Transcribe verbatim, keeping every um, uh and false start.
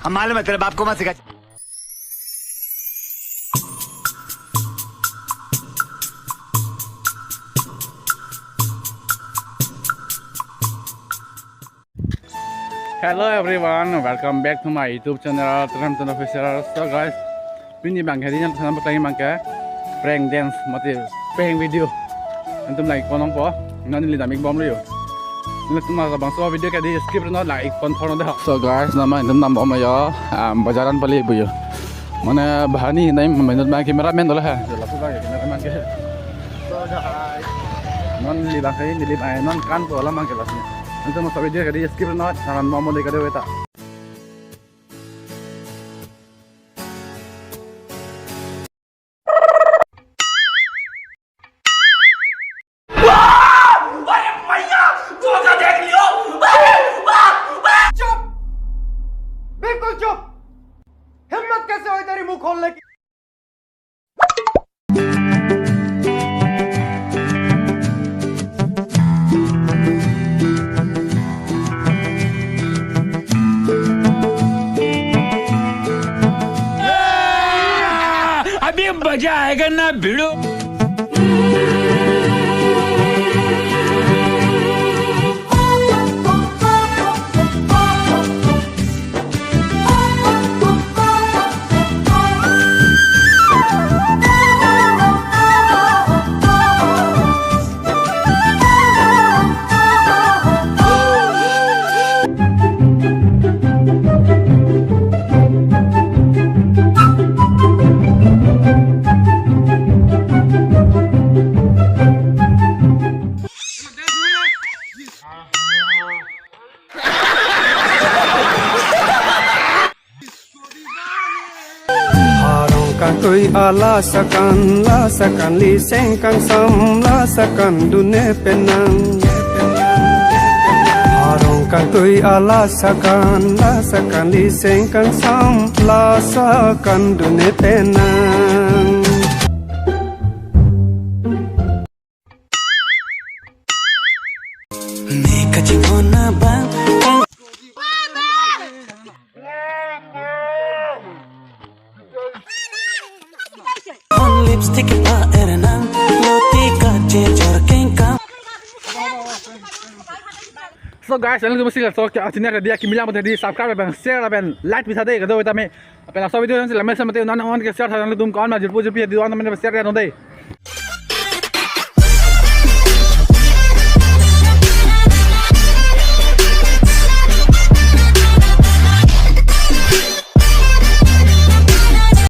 मालूम है, तेरे बाप को मत सिखा। Hello everyone, welcome back to my YouTube channel, Tram Tun Official. So guys, pini abang hari nang sana bertanya mangke prank dance mati prank video. Nanglitum like pon nangpo, non neli dam-ik bom lo yo. Nanglitum labangso video ke di skip non, like pon thor non deh. So guys, nama nanglitum dam bom lo yo, um, bazaran pali bu yo. Mane bahani nai menut ma cameraman dolo ha. Jelas sudah ya cameraman ke. So guys, non neli bang ke, neli bang non kan po alam ke las. Nanglitum labangso video ke di skip non, naran mo mo de ka de weta. अरे मैया, धोखा देख लियो। चुप, बिल्कुल चुप। हिम्मत कैसे हुई तेरी मुंह खोलने की? अभी मजा आएगा ना भिड़ू। Arong kangtui ala sakan, la sakan liseng kangsam, la sakan dune penang. Arong kangtui ala sakan, la sakan liseng kangsam, la sakan dune penang. Neka chingona bang. On lipstick pa erenang, loti kache jorkeng kam. So guys, channel tu mesti so channel dia kimilang pun tadi subscribe lapen share lapen like bisa deh kado tame. Lapen laso video yang sila mesen mati non on ke share channel tum kawan ma jirpo jirpi di on share kan deh.